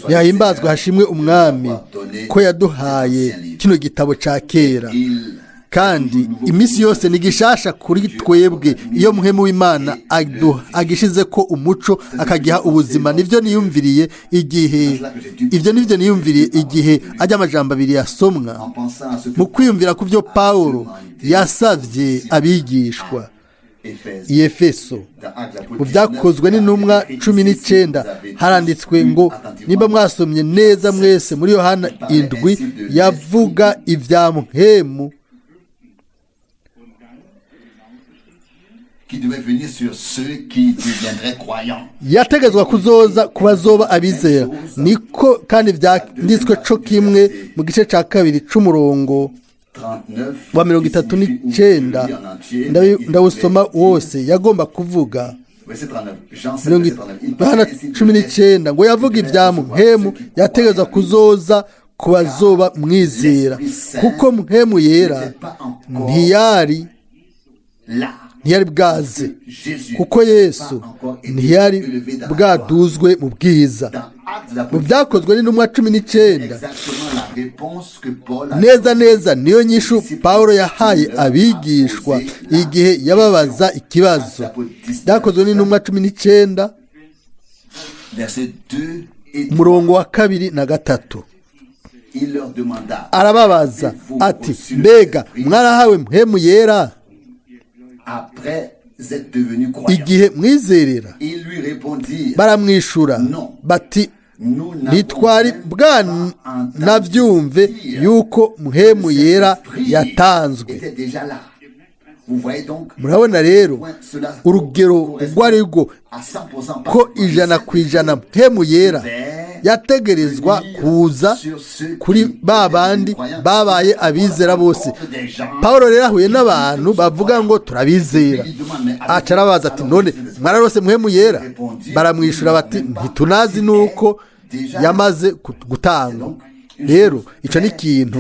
Ntihahimbazwe hashimwe Umwami ko yaduhaye kino gitabo cya kera, kandi iminsi yose ni gishasha kuri twebwe iyo Mpwemu w'Imana agishize ko umuco, akagiha ubuzima. Nibyo niyumviriye igihe, ibyo nibyo niyumviriye igihe ajya amajambo abiri yasomwa, mu kwiyumvira ku byo Pawulo yasabye abigishwa i Efeso. Mu Byakozwe n'Intumwa 19 haranditswe ngo, nimba mwasomye neza mwese muri Yohana 7, yavuga ibya Mpwemu qui devait venir sur ceux qui deviendraient croyants. Yategetswe kuzoza ku bazoba abizera. Niko kandi byanditswe co kimwe mu gice cya kabiri c'umurongo 39 wa 39. Ndawusoma wose. Yagomba kuvuga Verset 39. Jean 7, mirongo verset 39. Il Yohana parlait ainsi de 19 ngo yavuga ibya Mpwemu yategetswe kuzoza ku bazoba mwizera, kuko Mpwemu Yera ntiyari là. ntiyari bwaze, Jésus kuko Yesu pas encore été ntiyari élevé dans la gloire. bwaduzwe mu bwiza. Dans Actes des Mu Apôtres, Byakozwe n'Intumwa 19, exactement la réponse que Paul a neza neza niyo nyishu Pawulo yahaye abigishwa igihe yababaza ikibazo. Byakozwe n'Intumwa 19, verset 2 et 3. umurongo wa kabiri na gatatu. Il leur demanda: Arababaza ati: "Mbega mwarahawe Mpwemu Yera après être devenus croyants?" igihe mwizerera?" Ils lui répondirent: Baramwishura bati: "Nous n'avons "Ntitwari même bwa pas entendu nabyumve dire yuko Mpwemu que Yera cet esprit yatanzwe." était déjà là. Vous voyez donc Murabona rero point cela urugero correspond urwo ari rwo à 100% ko 100% Mpwemu Yera yategerezwa kuza kuri ba bandi babaye abizera bose. Pawulo rero ahuye n'abantu bavuga ngo turabizera, aca arabaza ati: "None mwararose Mpwemu Yera?" Baramwishyura bati: "Ntitunazi nuko yamaze gutangwa." Rero icyo ni ikintu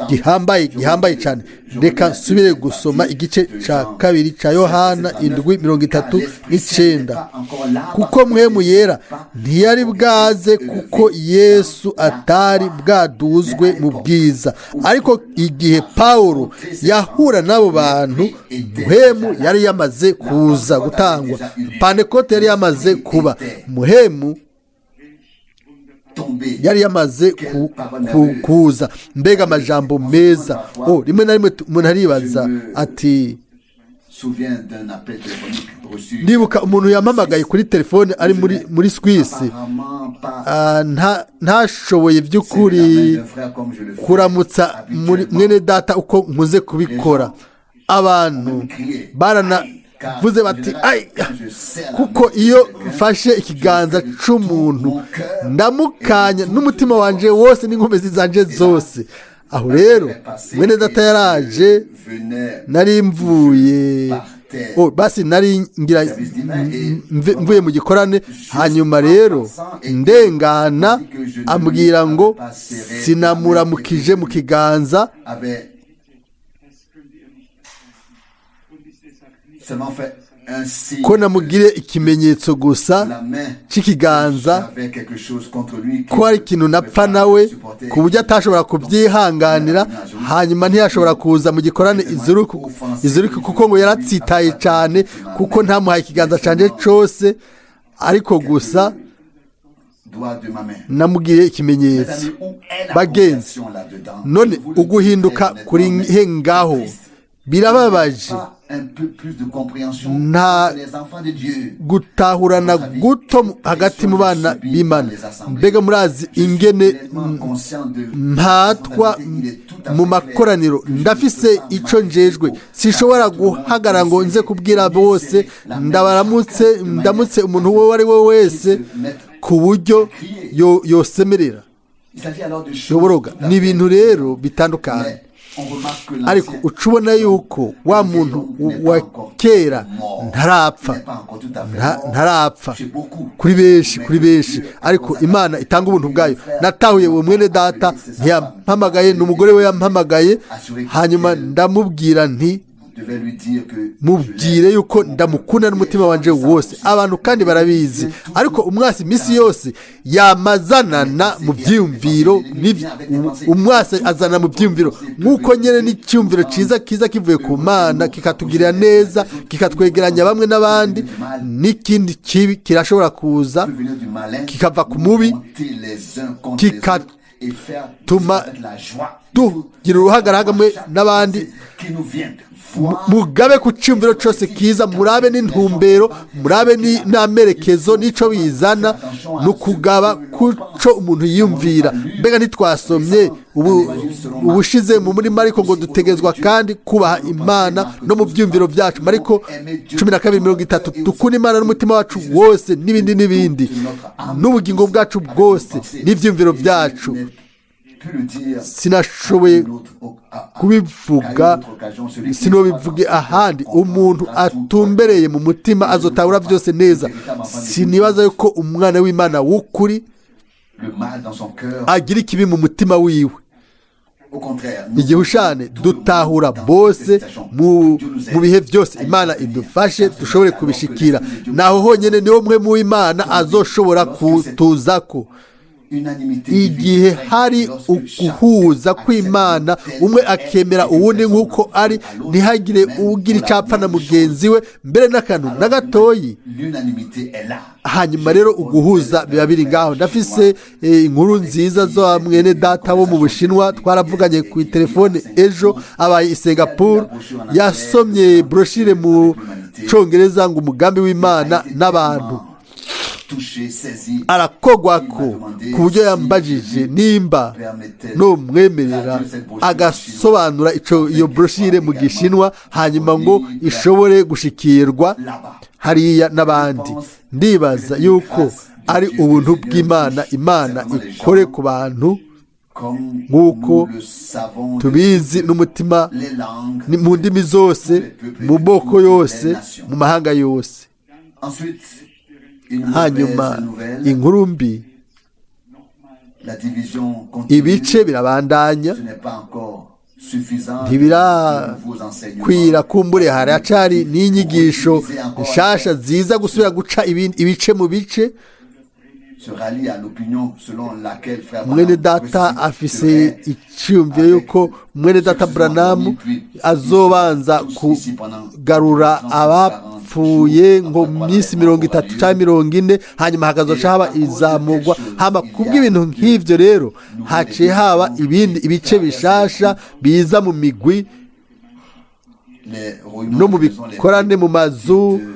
gihambaye, gihambaye cyane. Reka nsubire gusoma igice cya kabiri cya Yohana 7:39: kuko Mpwemu Yera ntiyari bwaze, kuko Yesu atari bwaduzwe mu bwiza. Ariko igihe Pawulo yahura n'abo bantu, Mpwemu yari yamaze kuza gutangwa, Pantekote yari yamaze kuba, Mpwemu tombé. yari yamaze kuza. Mbega amajambo meza! Oh, rimwe na rimwe umuntu aribaza ati Souviens d'un appel téléphonique reçu. Ndibuka umuntu yampamagaye kuri telefone ari muri Swisi. Apparemment pas Ntashoboye by'ukuri serrer la main d'un frère comme je le fais kuramutsa muri habituellement. mwene data uko nkunze kubikora. Abantu baranavuze bati: "Ay!" Kuko iyo mfashe ikiganza c'umuntu, ndamukanya n'umutima wanje wose n'inkomezi zanje zose. Aho rero mwene data yaraje, nari mvuye, oh, basi nari ngira mvuye mu gikorane. Hanyuma rero ndengana, ambwira ngo sinamuramukije mu kiganza, avait seulement fait un signe ko namugire ikimenyetso gusa la main, c'ikiganza, j'avais quelque chose contre lui ko hari ikintu napfa nawe ku buryo atashobora kubyihanganira. Hanyuma ntiyashobora kuza mu gikorane izuruku, kuko ngo yaratsitaye cyane kuko ntamuhaye ikiganza canje cose, ariko gusa doigt de ma main. namugiriye ikimenyetso. Bagenzi, none uguhinduka kuri he ngaho? Birababaje. Nta gutahurana guto hagati mu bana b'Imana. Mbega murazi ingene mpatwa mu makoraniro? Ndafise ico njejwe, sinshobora guhagarara ngo nze kubwira bose ndabaramutse, ndamutse umuntu uwo ari we wese ku buryo yosemerera, yoboroga. Ni ibintu rero bitandukanye, ariko uca ubona yuko wa muntu wa kera ntarapfa, ntarapfa kuri benshi, kuri benshi. Ariko Imana itanga ubuntu bwayo. Natahuye uwo mwene data ntiyampamagaye, ni umugore we yampamagaye. Hanyuma ndamubwira nti: devais lui dire que je Mubwire l'aime yuko de mon cœur. ndamukunda n'umutima Et les wanje gens le savent wose. aussi. Abantu kandi barabizi, Tout, ariko umwasi iminsi yose yamazanana mu byiyumviro, umwasi azana mu byiyumviro nk'uko nyine n'icyumviro cyiza kiza kivuye ku Mana kikatugirira neza, kikatwegeranya bamwe n'abandi, n'ikindi kibi kirashobora kuza peut venir du malin, kikava ku nous mubi, monter les uns contre les kikatuma autres et faire disparaître la joie. tugira uruhagarara hamwe n'abandi. Qui nous vient voir Mugabe ku cyumviro cyose kiza, murabe n'intumbero, murabe n'amerekezo n'icyo bizana, ni ukugaba kuco umuntu yiyumvira. Mbega ntitwasomye ubushize mu muri Mariko ngo dutegezwa kandi kubaha Imana no mu byumviro byacu? Mariko 12:30. Dukunda Imana n'umutima wacu wose, n'ibindi n'ibindi, n'ubugingo bwacu bwose, n'ibyumviro byacu. Pu le dire Sinashoboye à une autre- kubivuga, à une autre occasion, celui qui sinobivuge ahandi. Umuntu atumbereye mu mutima azotahura byose neza. Sinibaza yuko umwana w'Imana w'ukuri le mal dans son cœur. agira ikibi mu mutima wiwe. Au contraire, nous Igihushane tout le monde dutahura dans bose toutes les situations. mu Dieu nous aide mu bihe byose. à y Imana parvenir. idufashe dushobore kubishikira. Naho honyine niwo mwe mu Imana azoshobora kutuzako. Unanimité Igihe divine hari lorsque uguhuza chacun kw'Imana, accepte umwe tel akemera est une uwundi personne nk'uko ari, à l'autre, ntihagire même ugira pour la icapfa na même mugenzi we, mbere n'akantu chose. na gatoyi. L'unanimité est là. Hanyuma rero uguhuza biba biri ngaho. Ndafise inkuru nziza zo mwene data wo mu Bushinwa, twaravuganye ku telefone ejo, abaye i Singapore. Yasomye broshire mu Congereza ngo "Umugambi w'Imana n'abantu". Touché, saisi, Arakogwa ko ku buryo yambajije nimba nomwemerera agasobanura ico iyo broshire mu Gishinwa, hanyuma ngo ishobore gushikirwa hariya n'abandi. Ndibaza yuko ari ubuntu bw'Imana. Imana ikore ku bantu comme nk'uko nous le savons, tubizi n'umutima, les langues. mu ndimi zose, mu moko yose, mu mahanga yose. Ensuite, une Hanyuma mauvaise nouvelle, inkuru mbi, la division continue. ibice birabandanya. Ce n'est pas encore suffisant. Ntibirakwira. De nouveaux enseignements. Kumbure haracari n'inyigisho nshasha ziza gusubira guca ibice mu bice. Se rallie à l'opinion selon laquelle frère Mwene Branham data afise ressusciterait icyumviro yuko mwene data Branamu azobanza kugarura abapfuye ngo mu minsi 30 cyangwa 40, hanyuma hakazoca haba izamurwa. Hama kubw'ibintu nk'ivyo rero haciye haba ibindi ibice bishasha biza mu migwi les réunions no mu que faisons, les bikorane mu mazu, petites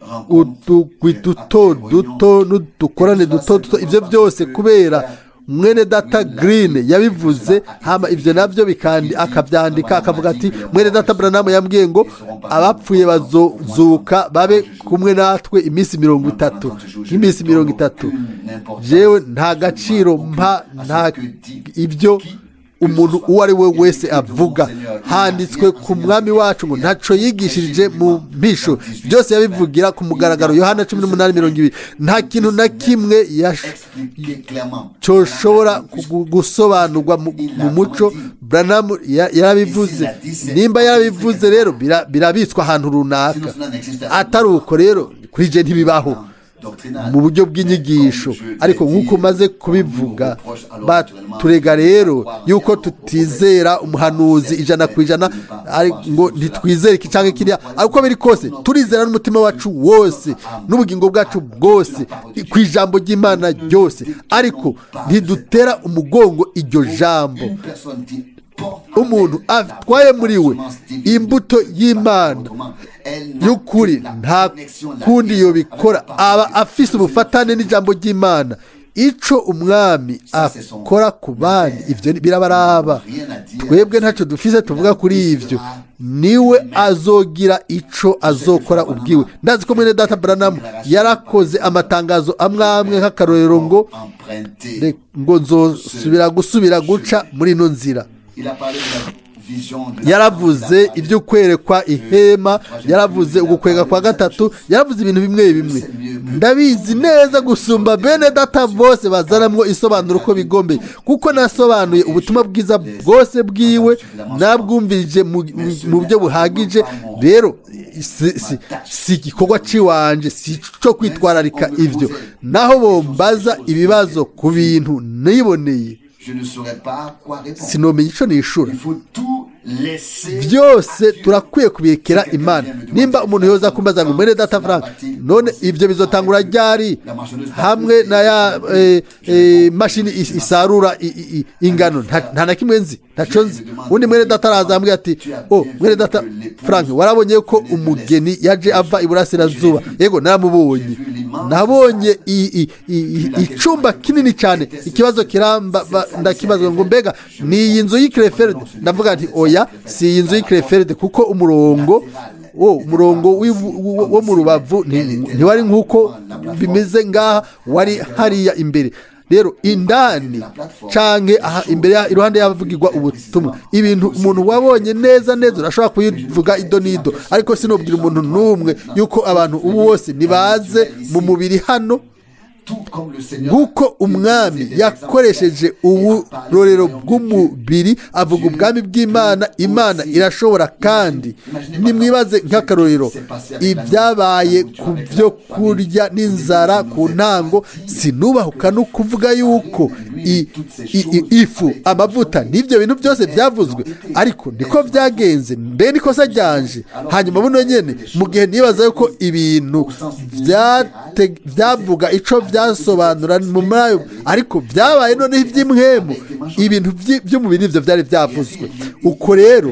rencontres, utugwi les duto réunions, duto n'udukorane duto duto. Ibyo byose kubera mwene data Green yabivuze, hama ibyo nabyo bikandi akabyandika, akavuga ati: "Mwene data Branham yambwiye ngo abapfuye bazozuka babe kumwe natwe iminsi 30, nk'iminsi 30." Jewe nta gaciro mpa nta ibyo umuntu uwo ari we wese avuga. Handitswe ku mwami wacu ngo ntaco yigishirije mu mpisho, byose yabivugira ku mugaragaro. Yohana 18:20. Nta kintu na kimwe expliquer clairement. Coshobora gusobanurwa mu muco. Branham yarabivuze. Nimba yarabivuze rero, birabitswa ahantu runaka. Atari uko rero, kuri je ntibibaho mu buryo bw'inyigisho. Ariko nk'uko umaze kubivuga, baturega rero yuko tutizera umuhanuzi 100%, ngo ntitwizere iki cyangwa kiriya. Ariko uko biri kose turizera n'umutima wacu wose n'ubugingo bwacu bwose ku ijambo ry'Imana ryose, ariko ntidutera umugongo iryo jambo. Une personne qui porte en Umuntu elle la atwaye muri we semence divine, imbuto y'Imana y'ukuri, nta kundi yobikora, aba afise ubufatane n'ijambo ry'Imana. Ico umwami akora ku bandi, ivyo birabaraba. Twebwe ntacyo dufise tuvuga kuri ivyo. Niwe azogira ico azokora ubwiwe. Ndazi ko mwene data Branham yarakoze amatangazo amwe amwe, nk'akarorero ngo emprunter. ngo nzosubira gusubira guca muri ino nzira. Il a parlé de la Yaravuze ibyo kwerekwa ihema, yaravuze ugukwega kwa gatatu, yaravuze ibintu bimwe bimwe. Ndabizi neza gusumba bene data bose bazanamwo isobanuro uko bigombeye, kuko nasobanuye ubutumwa bwiza bwose bwiwe, nabwumvirije mu buryo buhagije. Rero si igikorwa ciwanje, si cyo kwitwararika ibyo. Naho bombaza ibibazo ku bintu niboneye, sinomenya ico nishura. Byose turakwiye kubikira Imana. Nimba umuntu yoza kumbaza ngo: "Mwene data Frank, none ibyo bizotangura ryari hamwe na ya mashini isarura ingano?" Nta na kimwe nzi, ntaco nzi. Undi mwene data arazambwira ati: "Oh, mwene data Frank, warabonye ko umugeni yaje ava iburasirazuba?" Yego, naramubonye, nabonye icumba kinini cyane. Ikibazo kiramba, ndakibazwa ngo: "Mbega ni iyi nzu y'i Krefeld?" Ndavuga nti: "Oya, si iyi nzu y'i Krefeld, kuko umurongo wo mu rubavu ntiwari nk'uko bimeze ngaha, wari hariya imbere." Rero indani canke aha imbere, iruhande y'abavugirwa ubutumwa, ibintu umuntu wabonye neza neza urashobora kubivuga ido n'ido, ariko sinubwira umuntu n'umwe yuko abantu ubu bose nibaze mu mubiri hano. Nk'uko umwami yakoresheje uburorero bw'umubiri avuga ubwami bw'Imana, Imana irashobora kandi. Nimwibaze nk'akarorero ibyabaye ku byo kurya n'inzara ku ntango. Sinubahuka no kuvuga yuko ifu, amavuta n'ibyo bintu byose byavuzwe, ariko niko byagenze. Mbe nikosa ryanje? Hanyuma buno nyene, mu gihe nibaza yuko ibintu byavuga ico byasobanura mu mayo, ariko byabaye noneho iby'impwemu, ibintu by'umubiri nivyo byari byavuzwe. Uko rero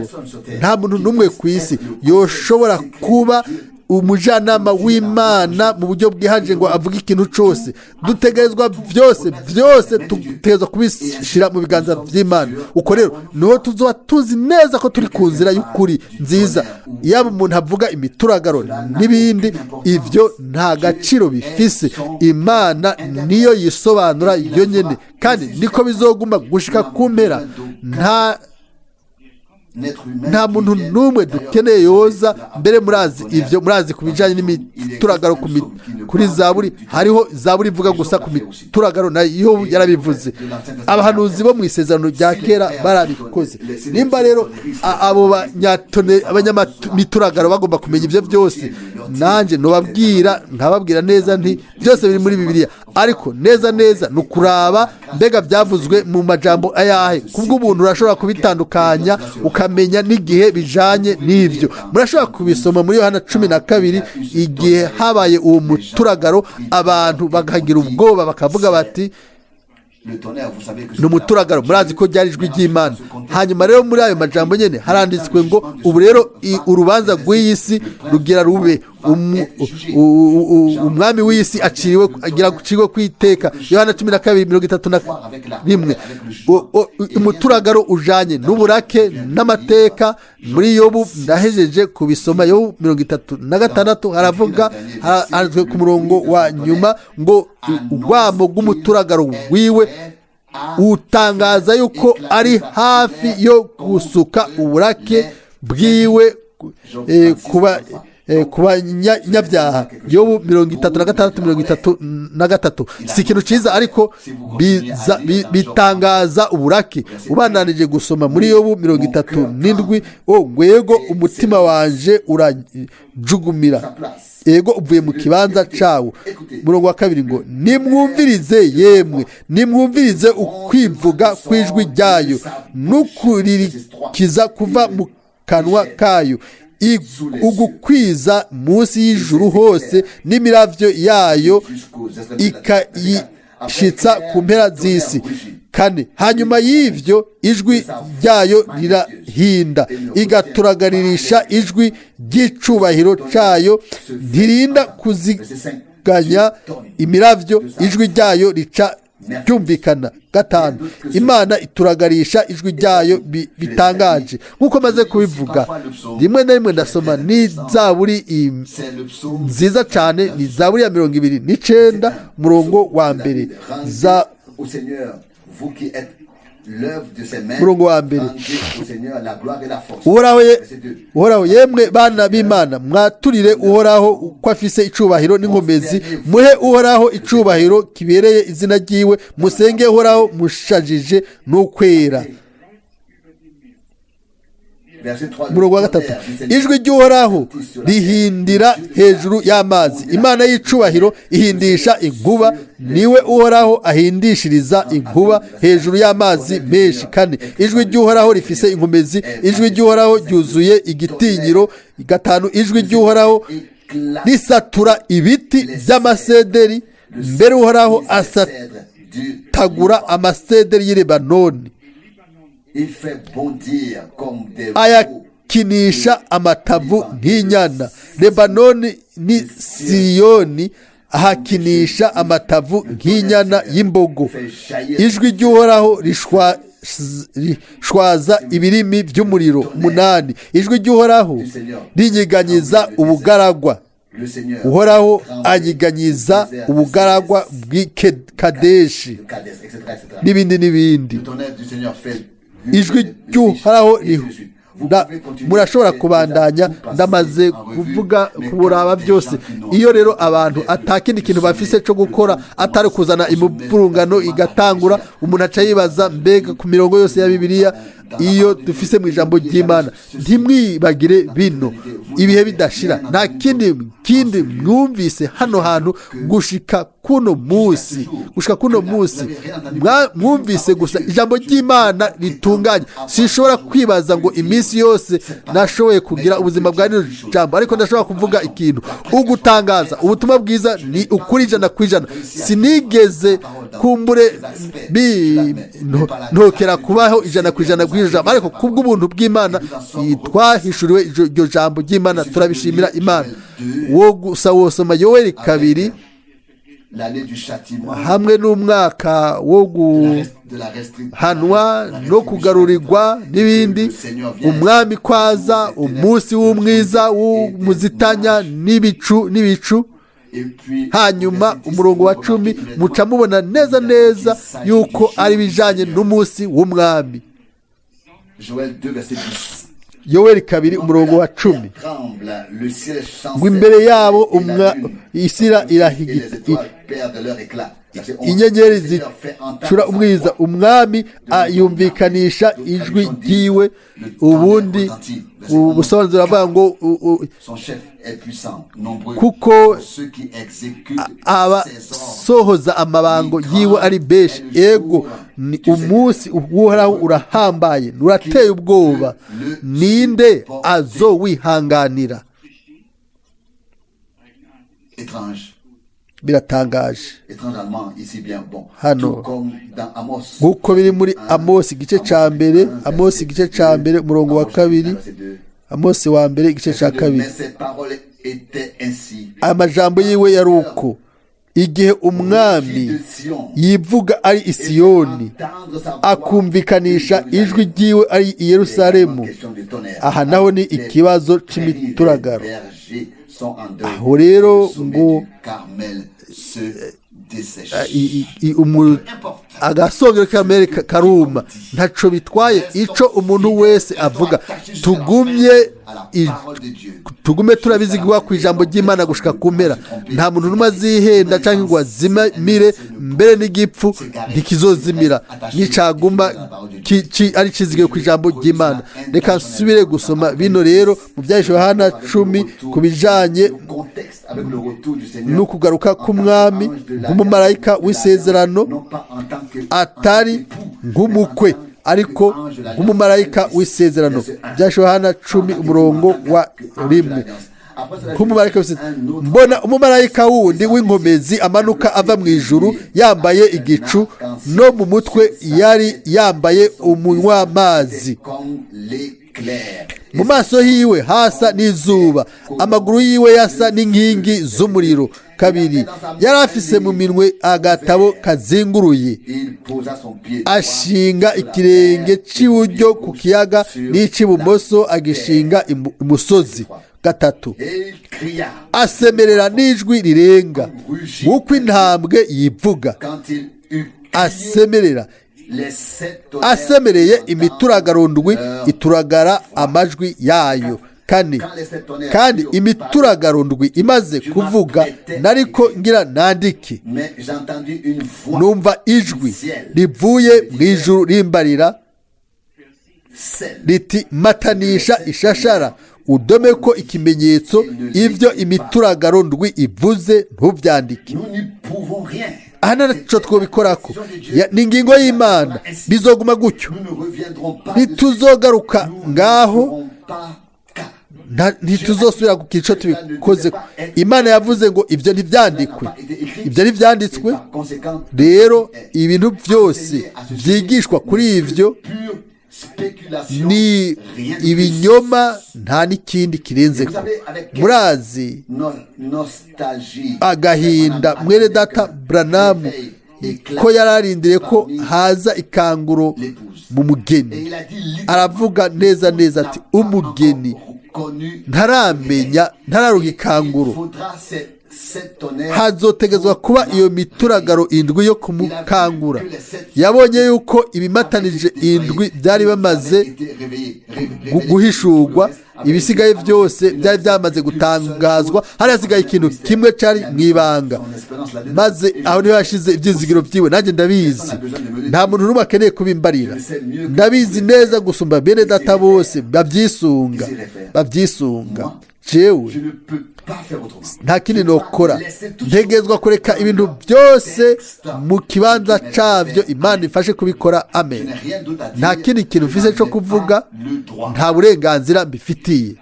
nta muntu n'umwe ku isi yoshobora kuba umujyanama w'Imana mu buryo bwihariye ngo avuge ikintu cyose. Dutegerezwa byose byose, dutegerezwa kubishyira mu biganza by'Imana. Uko rero niho tuzoba tuzi neza ko turi ku nzira y'ukuri nziza. Yaba umuntu avuga imituragaro n'ibindi, ibyo nta gaciro bifise. Imana niyo yisobanura yo nyine, kandi niko bizoguma gushika ku mpera. Nta muntu n'umwe dukeneye yoza. Mbere murazi ibyo, murazi ku bijyanye n'imituragaro kuri Zaburi, hariho Zaburi ivuga gusa ku mituragaro, nayo yarabivuze. Abahanuzi bo mu Isezerano rya Kera barabikoze. Nimba rero abo abanyamituragaro bagomba kumenya ibyo byose, nanjye nubabwira, nkababwira neza nti: "Byose biri muri Bibiliya." Ariko neza neza ni ukuraba mbega byavuzwe mu majambo ayahe. Kubw'ubuntu urashobora kubitandukanya, ukamenya n'igihe bijanye n'ibyo. Murashobora kubisoma muri Yohana 12, igihe habaye uwo muturagaro, abantu bakagira ubwoba, bakavuga bati: "Ni umuturagaro." Murazi ko ryari ijwi ry'Imana. Hanyuma rero muri ayo majambo nyine haranditswe ngo: "Ubu rero urubanza rw'iyi si rugira rube, umwami w'iyi si aciriwe, agira gucirwe ku iteka." Yohana 12:31. Umuturagaro ujanye n'uburake n'amateka muri Yobu. Ndahejeje kubisoma. Yobu 36 haravuga, handitswe ku murongo wa nyuma ngo: "Urwamo rw'umuturagaro wiwe utangaza yuko ari hafi yo gusuka uburake bwiwe ku banyabyaha." Yobu 36, 33. Si ikintu cyiza, ariko bitangaza uburake. Ubandanije gusoma muri Yobu 37, o ngwego: "Umutima wanje urajugumira, ego, uvuye mu kibanza cyawo." Murongo wa kabiri ngo: "Nimwumvirize yemwe, nimwumvirize ukwivuga kw'ijwi ryayo n'ukuririkiza kuva mu kanwa kayo, ugukwiza munsi y'ijuru hose n'imiravyo yayo ikayishitsa ku mpera z'isi." Kane: "Hanyuma y'ivyo ijwi ryayo rirahinda, igaturagaririsha ijwi ry'icubahiro cayo, ntirinda kuziganya imiravyo, ijwi ryayo rica ryumvikana." Gatanu: "Imana ituragarisha ijwi ryayo bitangaje." Nk'uko maze kubivuga, rimwe na rimwe ndasoma ni Zaburi nziza cyane, ni Zaburi ya 29, umurongo wa mbere. Au Seigneur, vous qui êtes L'œuvre de ses mains. Murongo wa mbere. Rendez au Seigneur la gloire et la force. Uhoraho ye, Verset 2. Uhoraho, yemwe bana b'Imana, mwaturire Uhoraho ko afise icubahiro n'inkomezi. Muhe Uhoraho icubahiro kibereye izina ryiwe, musenge Uhoraho mushajije n'ukwera. Verset 3. Umurongo wa gatatu: ijwi ry'Uhoraho rihindira hejuru y'amazi, Imana y'icubahiro ihindisha inkuba. Niwe Uhoraho ahindishiriza inkuba hejuru y'amazi menshi. Kane: ijwi ry'Uhoraho rifise inkomezi, ijwi ry'Uhoraho ryuzuye igitinyiro. Gatanu: ijwi ry'Uhoraho risatura ibiti by'amasederi, mbere Uhoraho asatagura amasederi y'i Lebanoni. Il fait bondir comme des veaux. Ayakinisha amatavu nk'inyana. Lebanoni ni Siyoni, ahakinisha amatavu nk'inyana y'imbogo. Ijwi ry'Uhoraho rishwaza ibirimi by'umuriro. Umunani: ijwi ry'Uhoraho rinyiganyiza ubugaragwa. Le Seigneur Uhoraho tremble anyiganyiza désert de ubugaragwa bw'i Kadeshi, de Kadès, etc., etc. n'ibindi n'ibindi. Le tonnerre du Seigneur fait Ijwi ry'Uhoraho murashobora kubandanya, ndamaze kuvuga kuburaba byose. Iyo rero abantu atakindi kintu bafise cyo gukora atari kuzana imivurungano igatangura, umuntu aca yibaza mbega ku mirongo yose ya Bibiliya iyo dufise mu ijambo ry'Imana. Ntimwibagire bino ibihe bidashira, nta kindi mwumvise hano hantu gushika kuno munsi, gushika kuno munsi mwumvise gusa ijambo ry'Imana ritunganye. Sinshobora kwibaza ngo iminsi yose nashoboye kugira ubuzima bwa rino jambo, ariko ndashobora kuvuga ikintu ugutangaza ubutumwa bwiza ni ukuri 100%. Sinigeze kumbure ntokera kubaho 100% bw'iryo jambo, ariko kubw'ubuntu bw'Imana twahishuriwe iryo jambo ry'Imana, turabishimira Imana. Wo gusa wosoma Yoweri 2 L'année du châtiment, hamwe n'umwaka wo de la guhanwa no kugarurirwa n'ibindi, umwami kwaza, umunsi w'umwiza w'umuzitanya n'ibicu n'ibicu. Hanyuma umurongo wa 10 muca mubona neza neza yuko ari ibijanye n'umunsi w'umwami. Joël 2, verset 10. Yoweri 2 umurongo wa 10: Tremble, le ciel chancelle, ngo imbere yabo et la lune, isi et les irahigita, étoiles perdent leur éclat. Verset 11. inyenyeri Le Seigneur fait entendre zicura sa umwiza, voix. umwami yumvikanisha ijwi ryiwe. Ubundi ubusobanuro buravuga ngo Son chef est puissant, nombreux kuko sont ceux qui exécutent ses ordres. abasohoza amabango yiwe ari benshi. Ego, ni umunsi w'Uhoraho urahambaye, urateye ubwoba, ninde azowihanganira? Étrange, Biratangaje. étrange allemand ici bien bon. Hano. Tout comme dans Amos. Nk'uko biri muri Amosi igice ca mbere, Amosi igice ca mbere umurongo wa 2, Amosi wa mbere igice ca 2. Mais ses paroles étaient ainsi. Amajambo yiwe yari uko: igihe umwami yivuga ari i Siyoni, akumvikanisha ijwi ryiwe ari i Yerusalemu. Aha naho ni ikibazo c'imituragaro. Aho rero ngo agasongero k'Amerika karuma, ntaco bitwaye ico umuntu wese avuga, tugumye tugume turabizigwa ku ijambo ry'Imana gushika ku mpera. Nta muntu n'umwe azihenda canke ngo azimire, mbere n'igipfu ntikizozimira nicaguma ari cizigiwe ku ijambo ry'Imana. Reka nsubire gusoma bino rero mu Byahishe Yohana 10 ku bijanye n'ukugaruka k'umwami nk'umumarayika w'isezerano, atari nk'umukwe ariko nk'umumarayika w'isezerano. Byahishe Yohana 10 umurongo wa 1: nk'umumarayika w'isezerano. Mbona umumarayika wundi w'inkomezi amanuka ava mu ijuru, yambaye igicu, no mu mutwe yari yambaye umunywamazi, mu maso hiwe hasa n'izuba, amaguru yiwe yasa n'inkingi z'umuriro. 2: yari afise mu minwe agatabo kazinguruye, ashinga ikirenge c'iburyo ku kiyaga n'ic'ibumoso agishinga imusozi. 3: asemerera n'ijwi rirenga nk'uko intambwe yivuga, asemerera. Les sept tonnerres Asemereye, entendent imituragaro ndwi leur ituragara amajwi yayo. Kane, kandi imituragaro ndwi imaze kuvuga, nariko ngira nandike, Mais j'ai entendu une voix numva ijwi rivuye mu ijuru rimbarira celle riti: "Matanisha ishashara, udome ko ikimenyetso ibyo imituragaro ndwi ivuze, ntubyandike." Nous n'y pouvons rien. Aha ntacyo twobikorako. Ni ingingo y'Imana, bizoguma gutyo. Nous ne reviendrons pas dessus. Ntituzogaruka Nous ne ngaho. ferons pas cas. Ntituzosubira ku icyo tubikoze. Imana yavuze ngo ibyo ntibyandikwe, ibyo ntibyanditswe. Et par conséquent, Rero ibintu byose byigishwa kuri ibyo pure spéculation, ni rien de plus. ibinyoma, nta n'ikindi kirenze ko. Murazi Nostalgie. agahinda mwene data Branham ko yari arindiriye ko haza ikanguro mu mugeni. Aravuga neza neza ati: "Umugeni ntaramenya, ntararuha ikanguro. Hazotegezwa kuba iyo mituragaro indwi yo kumukangura." Yabonye yuko ibimatanije indwi byari bamaze guhishurwa, ibisigaye byose byari byamaze gutangazwa, hari hasigaye ikintu kimwe cyari mu ibanga, maze aho niho yashize ibyizigiro byiwe. Nanjye ndabizi, nta muntu n'umwe akeneye kubimbarira. Ndabizi neza gusumba bene data bose babyisunga, babyisunga. Jewe nta kindi nokora, ntegezwa kureka ibintu byose mu kibanza cyabyo. Imana ifashe kubikora, amen. Nta kindi kintu mfise cyo kuvuga, nta burenganzira mbifitiye.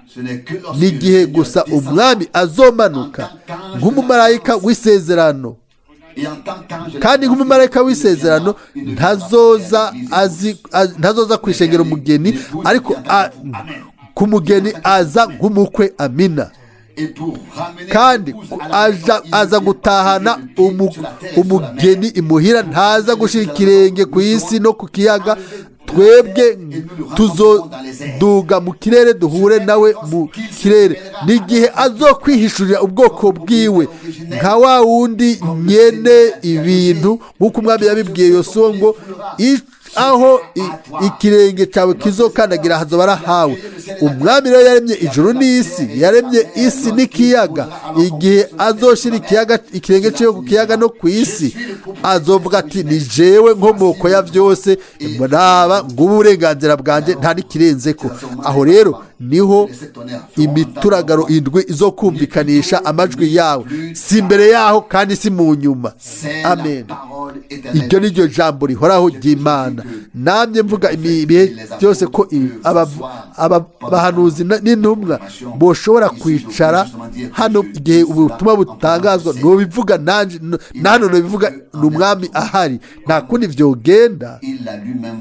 Ni igihe gusa umwami azomanuka nk'umumarayika w'isezerano, kandi nk'umumarayika w'isezerano ntazoza azi, ntazoza kwishengera umugeni, ariko ku mugeni aza nk'umukwe, amina. Kandi aza gutahana umugeni imuhira, ntaza gushyira ikirenge ku isi no ku kiyaga. Twebwe tuzoduga mu kirere, duhure nawe mu kirere. N'igihe azokwihishurira ubwoko bwiwe nka wa wundi nyene ibintu, nk'uko umwami yabibwiye Yosuwa ngo: "Aho ikirenge cyawe kizokandagira hazoba arahawe." Umwami rero yaremye ijuru n'isi, yaremye isi n'ikiyaga. Igihe azoshyira ikiyaga, ikirenge cyiwe ku kiyaga no ku isi, azovuga ati: "Ni jewe nkomoko ya byose, naba ngubu uburenganzira bwanjye, nta n'ikirenze ko." Aho rero niho imituragaro indwi izokumvikanisha amajwi yawe, si imbere yaho kandi si mu nyuma, amen. Iryo ni ryo jambo rihoraho ry'Imana. Namye mvuga ibihe byose ko abahanuzi n'intumwa boshobora kwicara hano igihe ubutumwa butangazwa. Nubivuga nanje na hano nubivuga, ni umwami ahari, nta kundi vyogenda,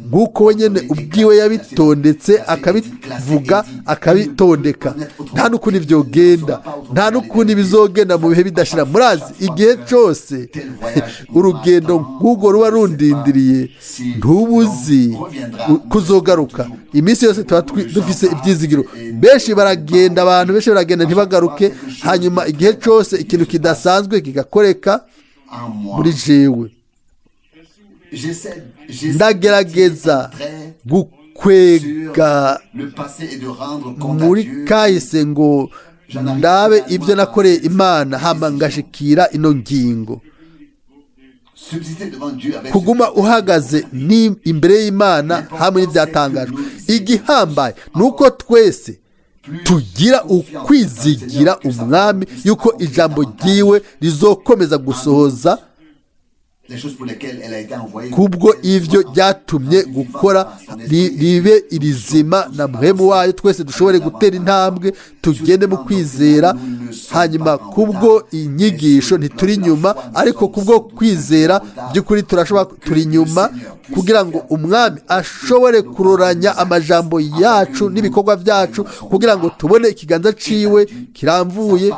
nk'uko we nyene ubwiwe yabitondetse, akabivuga, akabitondeka. Nta n'ukundi vyogenda, nta n'ukundi bizogenda mu bihe bidashira. Murazi igihe cose urugendo nk'urwo ruba rundindiriye, ntubuzi kuzogaruka. Iminsi yose tuba dufise ibyizigiro. Benshi baragenda, abantu benshi baragenda ntibagaruke. Hanyuma igihe cose ikintu kidasanzwe kigakoreka muri jewe, ndagerageza gukwega muri kahise ngo ndabe ibyo nakoreye Imana, hama ngashikira ino ngingo. Kuguma uhagaze ni imbere y'Imana hamwe n'ibyatangajwe. Igihambaye ni uko twese tugira ukwizigira umwami yuko ijambo ryiwe rizokomeza gusohoza kubwo ivyo ryatumye gukora, ribe irizima na muhemu wayo, twese dushobore gutera intambwe, tugende mu kwizera. Hanyuma kubwo inyigisho ntituri inyuma, ariko kubwo kwizera by'ukuri turashobora, turi inyuma, kugira ngo umwami ashobore kuroranya amajambo yacu n'ibikorwa byacu, kugira ngo tubone ikiganza ciwe kiramvuye,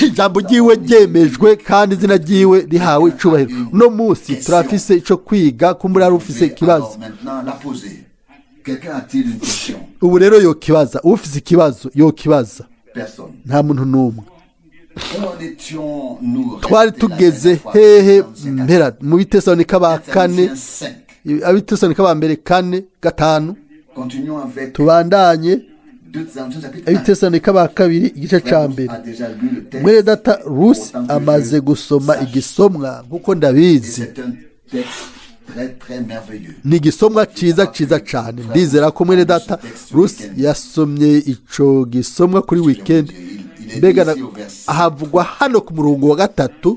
ijambo ryiwe ryemejwe kandi izina ryiwe rihawe icubahiro. Uno munsi turafise ico kwiga. Kumbura hari ufise ikibazo ubu rero yokibaza. Ufise ikibazo yokibaza. Nta muntu n'umwe. Où en étions-nous Twari restés la tugeze dernière fois? hehe? Thessaloniciens 4. Mpera mu Bitesalonika ba kane. Thessaloniciens 5. Abitesalonika ba mbere 4, 5. Continuons avec Tubandanye. 2 Thessaloniciens chapitre 1. Abitesalonika ba kabiri igice ca Frère Bruce mbere. a déjà lu le texte. Mwene data Rusi Autant que amaze je gusoma sache. igisomwa nk'uko Et ndabizi. c'est un texte très très merveilleux. Ni igisomwa ciza ciza cane. Ndizera ko mwene data Rusi yasomye ico gisomwa kuri weekend. Mbega havugwa hano ku murongo wa 3.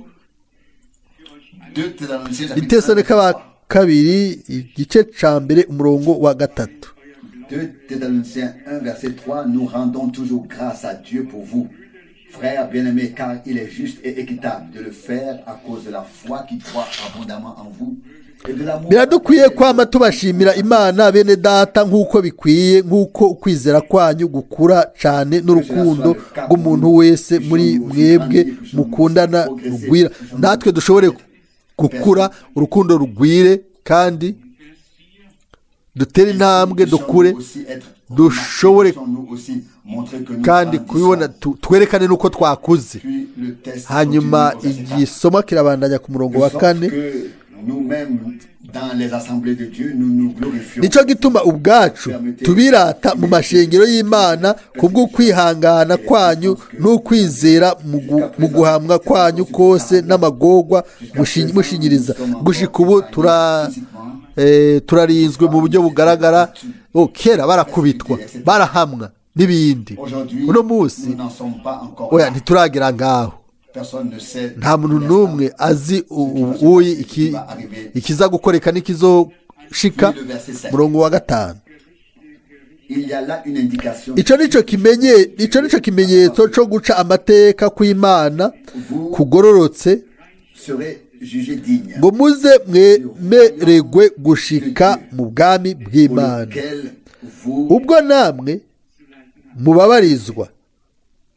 2 Thessaloniciens chapitre 1, Itesalonika ba verset 3. kabiri igice ca mbere umurongo wa 3. 2 Thessaloniciens 1, verset 3, nous rendons toujours grâce à Dieu pour vous, frères bien-aimés, car il est juste et équitable de le faire à cause de la foi qui croît abondamment en vous et de l'amour. Biradukwiye kwama tubashimira Imana, bene data, nk'uko bikwiye, nk'uko ukwizera kwanyu gukura cyane n'urukundo rw'umuntu wese muri mwebwe mukundana rugwira, natwe dushobore gukura, urukundo rugwire, kandi dutere intambwe dukure, dushobore kandi kubibona, twerekane n'uko twakuze. Hanyuma igisoma kirabandanya ku murongo wa 4. Nicyo gituma ubwacu tubirata mu mashengero y'Imana kubw'ukwihangana kwanyu n'ukwizera mu guhamwa kwanyu kose n'amagorwa mushinyiriza. Gushika ubu turarinzwe mu buryo bugaragara. Kera barakubitwa, barahamwa n'ibindi. Uno munsi oya, ntituragera ngaho. Nta muntu n'umwe azi uyi ikiza gukoreka n'ikizoshika. Murongo wa 5. Ico nico kimenyetso co guca amateka kw'Imana kugororotse, ngo muze mwemeregwe gushika mu bwami bw'Imana, ubwo namwe mubabarizwa.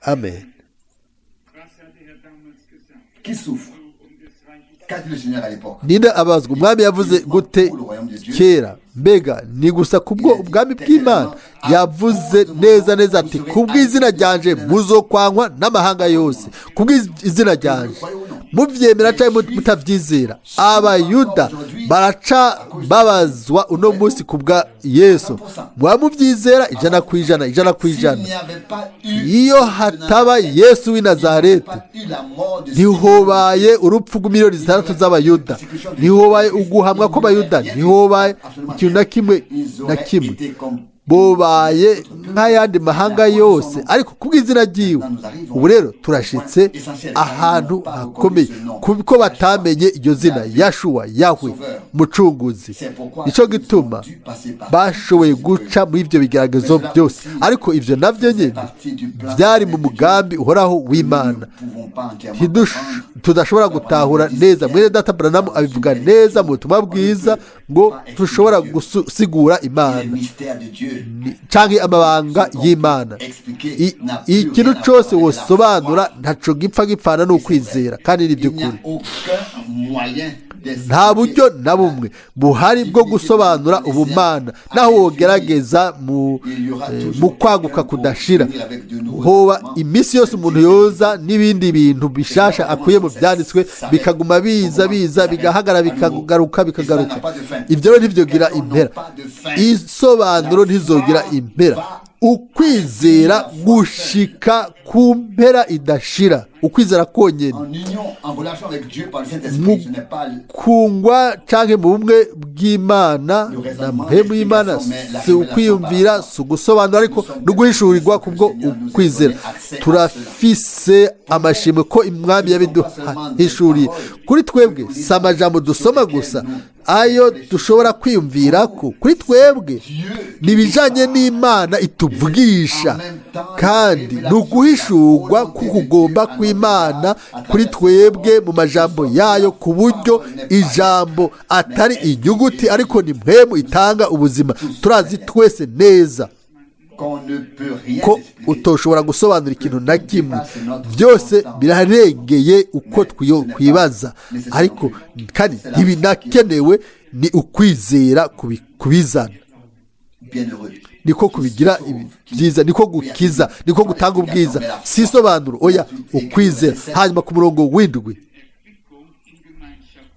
Amen. Ninde abazwa? Umwami yavuze gute kera? Mbega ni gusa kubwo ubwami bw'Imana? Yavuze neza neza ati: "Kubw'izina ryanje muzokwankwa n'amahanga yose." Kubw'izina ryanje, muvyemera cyangwa mutavyizera, Abayuda baraca babazwa uno munsi kubwa Yesu. Muba muvyizera 100%, 100%. Iyo hataba Yesu w'i Nazareti, ntihobaye urupfu rw'imiliyoni 6 z'Abayuda, ntihobaye uguhamwa kw'Abayuda, ntihobaye ikintu na kimwe na kimwe. Bobaye nk'ayandi mahanga yose, ariko kubw'izina ryiwe. Ubu rero turashitse ahantu hakomeye, kuko batamenye iryo zina Yashuwa, Yahwe, Mucunguzi. Nicyo gituma bashoboye guca muri ibyo bigeragezo byose, ariko ibyo nabyo nyine byari mu mugambi uhoraho w'Imana tudashobora gutahura neza. Mwene data Branham abivuga neza mu butumwa bwiza ngo tushobora gusigura Imana canke amabanga y'Imana. Ikintu cose wosobanura ntaco gipfa gipfana n'ukwizera, kandi ni by'ukuri. Nta buryo na bumwe buhari bwo gusobanura ubumana, naho wogerageza mu kwaguka kudashira. Hoba iminsi yose umuntu yoza n'ibindi bintu bishasha akuye mu byanditswe, bikaguma biza biza, bigahagara, bikagaruka, bikagaruka. Ibyo rero ntibyogira impera, isobanuro ntizogira impera. Ukwizera gushika ku mpera idashira, ukwizera konyene mu kungwa canke mu bumwe bw'Imana na mpemu y'Imana, si ukwiyumvira, si ugusobanura, ariko no guhishurirwa kubwo ukwizera. Turafise amashimwe ko Umwami yabiduhishuriye kuri twebwe. Si amajambo dusoma gusa ayo dushobora kwiyumvira ko kuri twebwe ni ibijanye n'Imana ituvugisha, kandi ni uguhishurwa k'ukugomba kw'Imana kuri twebwe mu majambo yayo, ku buryo ijambo atari inyuguti ariko ni mpemu itanga ubuzima. Turazi twese neza ko utoshobora gusobanura ikintu na kimwe, byose birarengeye uko twibaza, ariko kandi ntibinakenewe, ni ukwizera kubizana. Niko kubigira byiza, niko gukiza, niko gutanga ubwiza. Si isobanuro, oya, ukwizera. Hanyuma ku murongo w'indwi.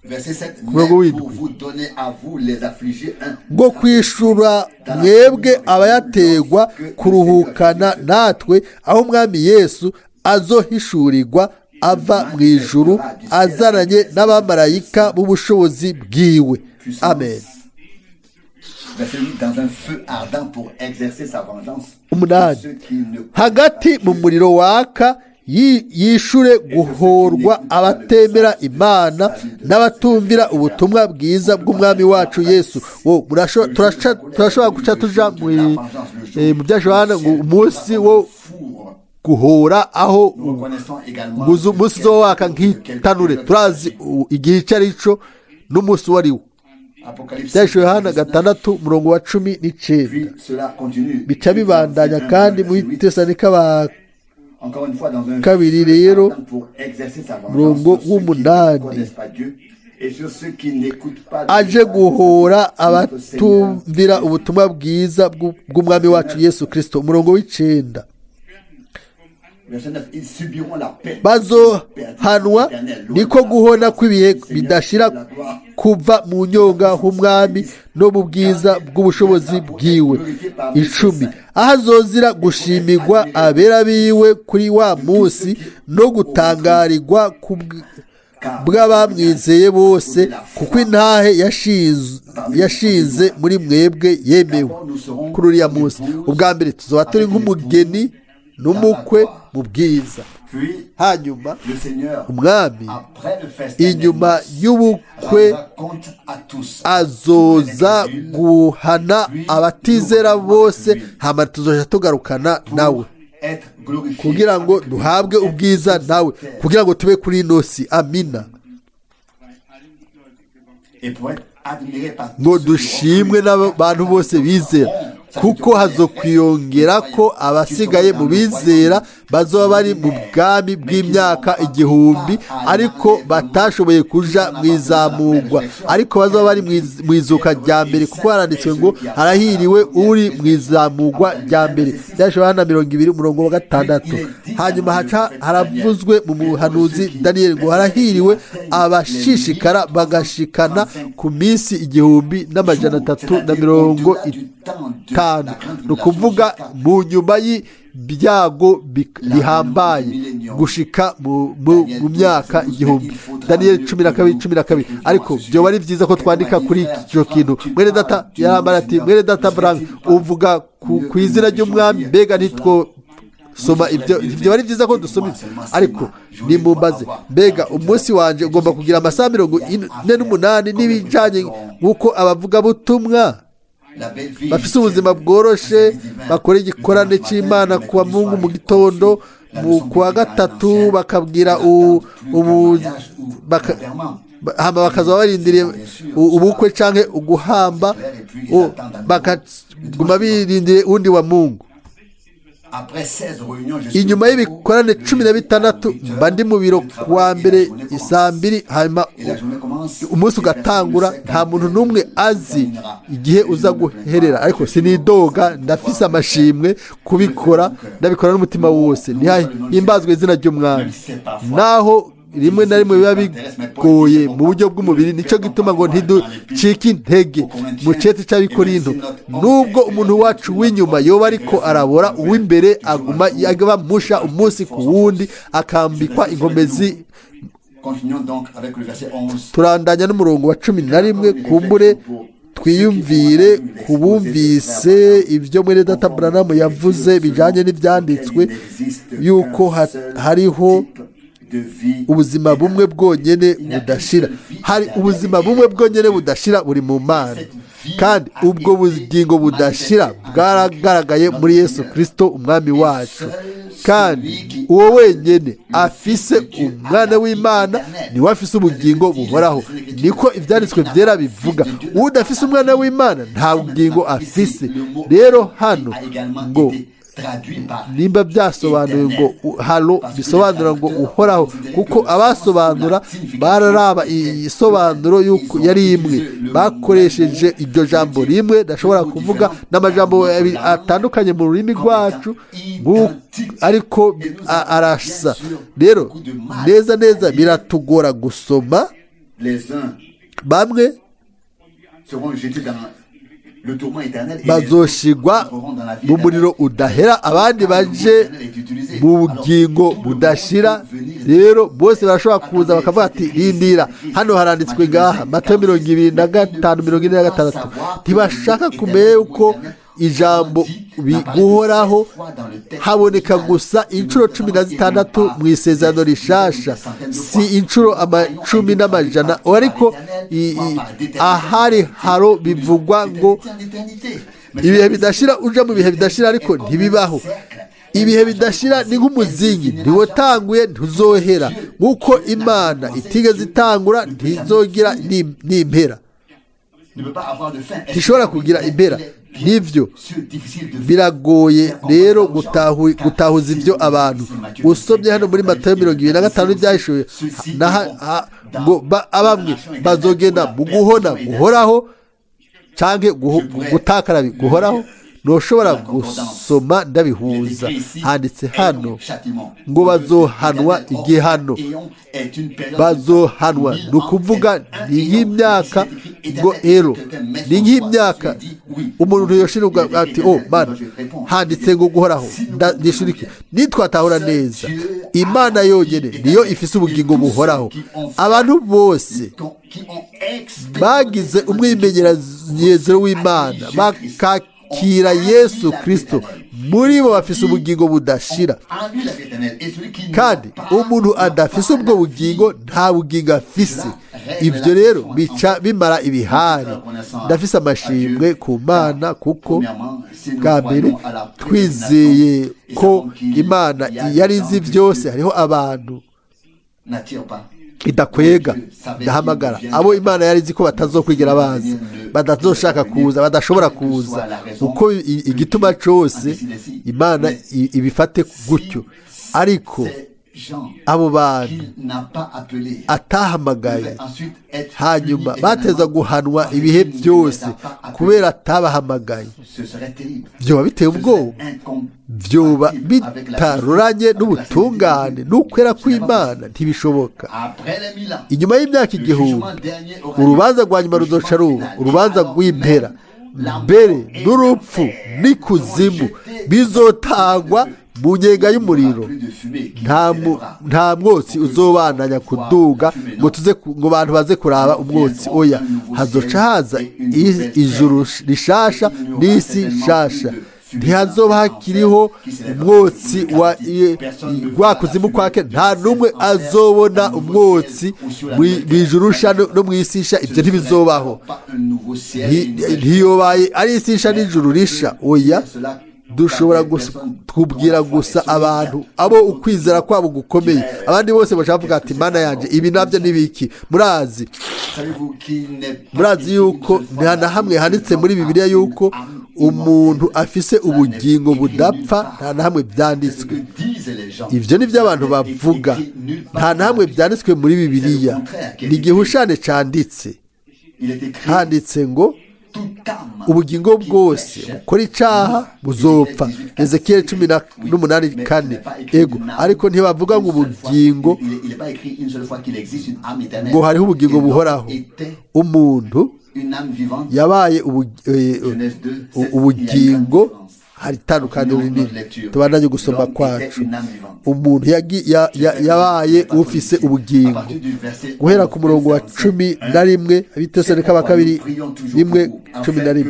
Verset 7, Murongo mais w'indwi. pour vous donner à vous les affligés un Bwo kwishura mwebwe abayategwa kuruhukana natwe, aho Umwami Yesu azohishurirwa ava mu ijuru azananye n'abamarayika b'ubushobozi bwiwe. Amen. Verset 8, dans un feu ardent pour exercer sa vengeance Umunani. sur ceux qui ne Hagati mu muriro waka yishure guhorwa abatemera Imana n'abatumvira ubutumwa bwiza bw'Umwami wacu Yesu. Wo turashobora guca tuja mu bya Yohana ngo umunsi wo guhora aho Nous reconnaissons également umunsi uzowaka nk'itanure. Turazi igihe icyo ari cyo n'umunsi uwo ari wo. Apocalypse Byahishwe Yohana 19, 6 umurongo wa 19. Puis cela continue. Bica bibandanya kandi muri Tesalonike ba Encore une fois, dans un kabiri feu rero, ardent pour exercer sa vengeance murongo sur ceux qui ne w'umunani. connaissent pas Dieu et sur ceux qui n'écoutent pas le Aje message guhora de notre Seigneur. abatumvira ubutumwa bwiza bw'Umwami wacu Yesu Kirisito. Umurongo w'icenda. Verset 9, ils subiront la peine Bazohanwa, niko guhona kw'ibihe bidashira, kuva mu nyonga h'Umwami no mu bwiza bw'ubushobozi bwiwe. 10. Aho azozira gushimirwa abera biwe kuri wa munsi no gutangarirwa bw'abamwizeye bose, kuko intahe yashinze muri mwebwe yemewe kuri uriya munsi. Ubwa mbere tuzaba turi nk'umugeni n'umukwe mu bwiza. Puis Hanyuma le Seigneur, Umwami, après le festin inyuma des noces, y'ubukwe, rendra compte à tous. azoza guhana abatizera bose. Hama tuzoja tugarukana nawe Être glorifié kugira ngo avec lui. duhabwe ubwiza nawe, kugira ngo tube kuri ino si. Amina. Et pour être admiré par tous Ngo ceux qui auront dushimwe cru. n'abantu bose bizera, kuko hazokwiyongera ko abasigaye mu bizera bazoba bari mu bwami bw'imyaka 1000, ariko batashoboye kuja mu izamurwa, ariko bazoba bari mu izuka rya mbere, kuko haranditswe ngo: "Harahiriwe uri mu izamurwa rya mbere." Byashoboye na 20 umurongo wa 6. Hanyuma haca haravuzwe mu muhanuzi Daniyeli ngo: "Harahiriwe abashishikara bagashikana ku minsi 1350," ni ukuvuga mu nyuma y'ibyago bihambaye gushika mu myaka 1000. Daniyeli 12:12. Ariko byoba ari byiza ko twandika kuri icyo kintu. Mwene data yarambara ati: "Mwene data Branham, uvuga ku izina ry'Umwami, mbega nitwo soma ibyo? Ibyo ari byiza ko dusoma ibyo." Ariko nimumbaze: mbega umunsi wanje ugomba kugira amasaha 48 n'ibijyanye nk'uko abavugabutumwa La belle vie bafise ubuzima bworoshe bakora igikorane c'Imana kuwa Mungu mu gitondo, mu kuwa gatatu bakabwira ubu hama bakaza barindiriye ubukwe canke uguhamba, bakaguma birindiriye undi wa Mungu. Après 16 réunions, je suis Inyuma au bureau y'ibikorane le 16 jeudi à 8 mba ndi mu biro heures. Je kuwa travaille et mbere la journée commence. isaa 2, hanyuma Et la journée commence, umunsi et personne ne ugatangura. sait Nta quand muntu elle n'umwe azi terminera. igihe Et je uza ne me plains guherera, pas. ariko Je suis sinidoga, heureux ndafise de amashimwe kubikora, ndabikora n'umutima wose. Ntihimbazwe izina ry'Umwami, naho rimwe na rimwe biba bigoye mu buryo bw'umubiri. Nicyo gituma ngo ntiducike intege. Mu cete cy'Abikorinto: "Nubwo umuntu wacu w'inyuma yoba ariko arabora, uw'imbere aguma aba musha umunsi ku wundi, akambikwa inkomezi." Continuons donc avec le verset 11. Turandanya n'umurongo wa 11. Kumbure twiyumvire ku bumvise ibyo mwene data Branham yavuze bijyanye n'ibyanditswe, yuko hariho ubuzima bumwe bwonyene budashira. Hari ubuzima bumwe bwonyene budashira, buri mu Mana, kandi ubwo bugingo budashira bwaragaragaye muri Yesu Kirisito Umwami wacu. Kandi uwo wenyene afise Umwana w'Imana niwe afise ubugingo buhoraho, niko ibyanditswe byera bivuga. Udafise Umwana w'Imana nta bugingo afise. Rero hano ngo Nimba byasobanuye ngo halo bisobanura ngo uhoraho, kuko abasobanura bararaba isobanuro y'uko yari imwe, bakoresheje iryo jambo rimwe. Ndashobora kuvuga n'amajambo atandukanye mu rurimi rwacu, ariko arasa. Rero neza neza biratugora gusoma. Bamwe bazoshigwa mu muriro udahera, abandi baje mu bugingo budashira. Rero bose barashobora kuza bakavuga ati: "Rindira, hano haranditswe ngaha Matayo 25:46." Ntibashaka kumenya yuko ijambo guhoraho haboneka gusa inshuro 16 mu Isezerano Rishasha, si inshuro amacumi n'amajana, ariko ahari haro bivugwa ngo ibihe bidashira, uja mu bihe bidashira, ariko ntibibaho. Ibihe bidashira ni nk'umuzingi, ntiwatanguye, ntuzohera. Nk'uko Imana itigeze itangura, ntizogira n'impera, ntishobora kugira impera. Nibyo, biragoye rero gutahuza ibyo abantu. Usomye hano muri Matayo 25 n'Ibyahishuwe ngo bamwe bazogenda mu guhona guhoraho cyangwa gutakara guhoraho. Ntushobora gusoma ndabihuza. Handitse hano ngo bazohanwa igihano. Bazohanwa ni ukuvuga ni nk'imyaka ngo ero ni nk'imyaka umuntu yoshirirwa ati: "Oh Mana, handitse ngo guhoraho." Ndishurike nitwatahura neza, Imana yonyine niyo ifise ubugingo buhoraho. Abantu bose bagize umwimenyerezo w'Imana, bakakira Yesu Kirisito, muri bo bafise ubugingo budashira. Kandi umuntu adafise ubwo bugingo nta bugingo afise. Ibyo rero bica bimara ibihari. Ndafise amashimwe ku Mana, kuko bwa mbere twizeye ko Imana yari izi byose. Hariho abantu idakwega, idahamagara, abo Imana yari izi ko batazokwigera baza, batazoshaka kuza, badashobora kuza, uko igituma cyose Imana ibifate gutyo. Ariko abo bantu atahamagaye, hanyuma bateza guhanwa ibihe byose kubera atabahamagaye, byoba biteye ubwoba, byoba bitaruranye n'ubutungane n'ukwera kw'Imana. Ntibishoboka. Inyuma y'imyaka 1000 urubanza rwa nyuma ruzoca ruba urubanza rw'impera. Mbere n'urupfu n'ikuzimu bizotangwa mu nyenga y'umuriro. Nta mwotsi uzobananya kuduga ngo tuze ngo abantu baze kuraba umwotsi, oya. Hazoca haza ijuru rishasha n'isi nshasha, ntihazoba hakiriho umwotsi wa rwa kuzimu kwake. Nta n'umwe azobona umwotsi mu ijuru no mu isi nsha. Ibyo ntibizobaho. Ntiyobaye ari isi nsha n'ijuru risha, oya. Dushobora kubwira gusa abantu abo ukwizera kwabo gukomeye. Abandi bose bashaka ati: "Mana yanjye, ibi nabyo nibiki?" Murazi yuko nta na hamwe handitse muri Bibiliya yuko umuntu afise ubugingo budapfa. Nta na hamwe byanditswe. Ibyo ni byo abantu bavuga. Nta na hamwe byanditswe muri Bibiliya, ni igihushane cyanditse. Handitse ngo ubugingo bwose bukora icaha buzopfa, Ezekiyeli 18:4. Ego, ariko ntibavuga ngo ubugingo, ngo hariho ubugingo buhoraho. Umuntu yabaye ubugingo. Hari itandukaniro rinini. Tubandanye gusoma kwacu. Umuntu yabaye ufise ubugingo guhera ku murongo wa 11, Abitesalonike ba kabiri 1:11.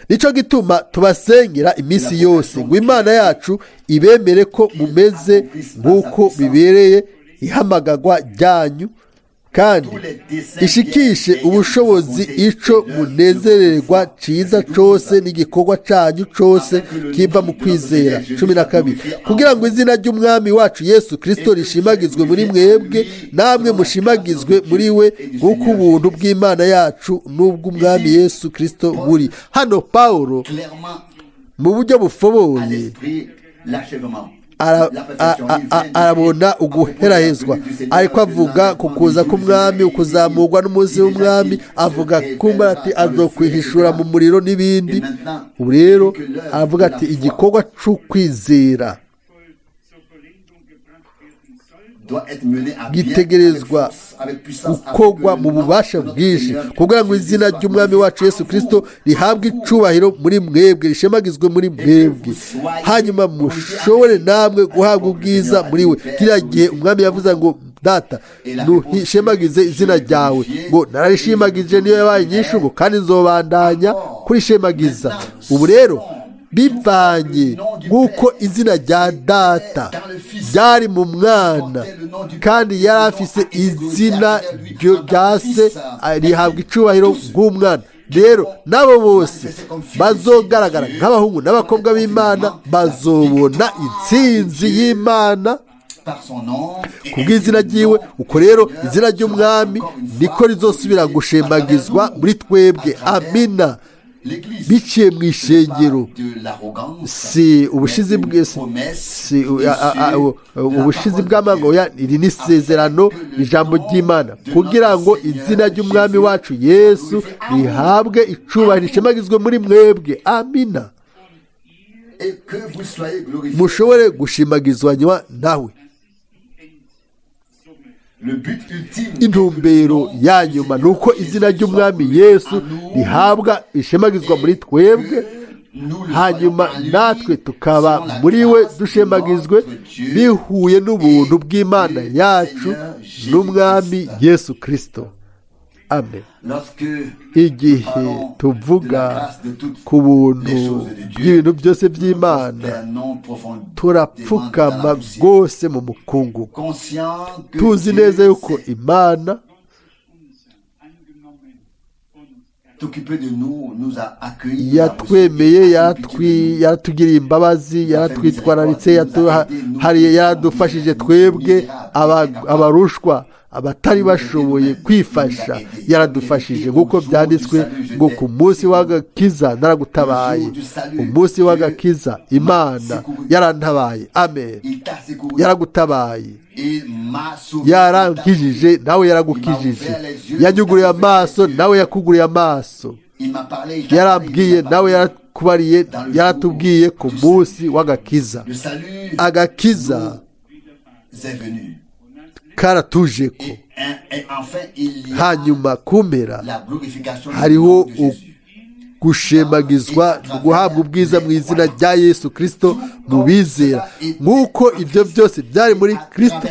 Nicyo gituma tubasengera iminsi yose ngo Imana yacu ibemere ko mumeze nk'uko bibereye ihamagagwa ryanyu. Kandi ishikishe ubushobozi ico munezererwa ciza cose n'igikorwa canyu cose kiva mu kwizera. 12, kugira ngo izina ry'umwami wacu Yesu Kristo rishimagizwe muri mwebwe, namwe mushimagizwe muri we, nk'uko ubuntu bw'Imana yacu n'ubw'umwami Yesu Kristo buri. Hano Pawulo Clairement mu buryo à bufoboye l'esprit l'achèvement. arabona uguherahezwa, ariko avuga ku kuza k'umwami, ukuzamurwa n'umunsi w'umwami. Avuga kumba ati azokwihishura mu muriro n'ibindi. Ubu rero aravuga ati igikorwa c'ukwizera Doit être mené à bien gitegerezwa avec force, avec puissance, gukorwa afin que mu le nom bubasha de notre bwinshi, Seigneur kugira ngo Jésus izina soit ry'umwami wacu Yesu Kristo rihabwe icubahiro muri mwebwe, rishemagizwe muri mwebwe, hanyuma mushobore namwe guhabwa ubwiza muri we. Kiriya gihe umwami yavuze ngo: "Data, nuhishemagize izina ryawe," ngo: "Nararishimagije," niyo yabaye nyinshi ngo kandi nzobandanya kurishemagiza. Ubu rero bivanye nk'uko izina rya data ryari mu mwana, kandi yari afise izina rya se rihabwa icubahiro nk'umwana, rero n'abo bose bazogaragara nk'abahungu n'abakobwa b'Imana bazobona intsinzi y'Imana par son nom et ku bw'izina ryiwe. Uko rero izina ry'umwami niko rizosubira gushemagizwa muri twebwe, amina, l'Église biciye mu ishengero. de l'arrogance, Si ubushizi bwe, si ubushizi bw'amanga, oya, iri ni isezerano, ijambo ry'Imana, kugira ngo izina ry'umwami wacu Yesu rihabwe icubahiro, rishemagizwe muri mwebwe, amina, et que vous soyez glorifiés. Mushobore gushimagizwanywa nawe. Le but ultime Intumbero ya nyuma ni uko izina ry'umwami Yesu rihabwa ishemagizwa muri twebwe, hanyuma natwe tukaba muri we dushemagizwe bihuye n'ubuntu bw'Imana yacu n'umwami Yesu Kirisito. Amen. Lorsque Igihe tuvuga ku buntu bw'ibintu byose by'Imana, turapfukama rwose mu mukungugu, conscient que tuzi Dieu neza yuko s'est Imana occupé de nous, nous a accueillis, nous a reçus, yatwemeye, a pris pitié de nous. Yaratugiriye imbabazi, yaratwitwararitse, yatuhariye, yaradufashije twebwe abarushwa, abatari bashoboye kwifasha. Yaradufashije nk'uko byanditswe ngo: "Ku munsi w'agakiza naragutabaye." Umunsi w'agakiza Imana yarantabaye, amen. Il t'a secouru, Yaragutabaye. Il m'a sauvé. Yarankijije, nawe yaragukijije. Yanyuguriye amaso, nawe yakuguriye amaso. Il m'a parlé, il t'a parlé, Yarambwiye, il m'a nawe parlé. yarakubariye, yaratubwiye ku munsi w'agakiza. Le salut Agakiza nous est venu. karatuje ko. Et enfin, il y a Hanyuma kumpera la glorification du hariho nom de Jésus. gushemagizwa, guhabwa ubwiza mu izina rya Yesu Kirisito mu bizera, nk'uko ibyo byose byari muri Kirisito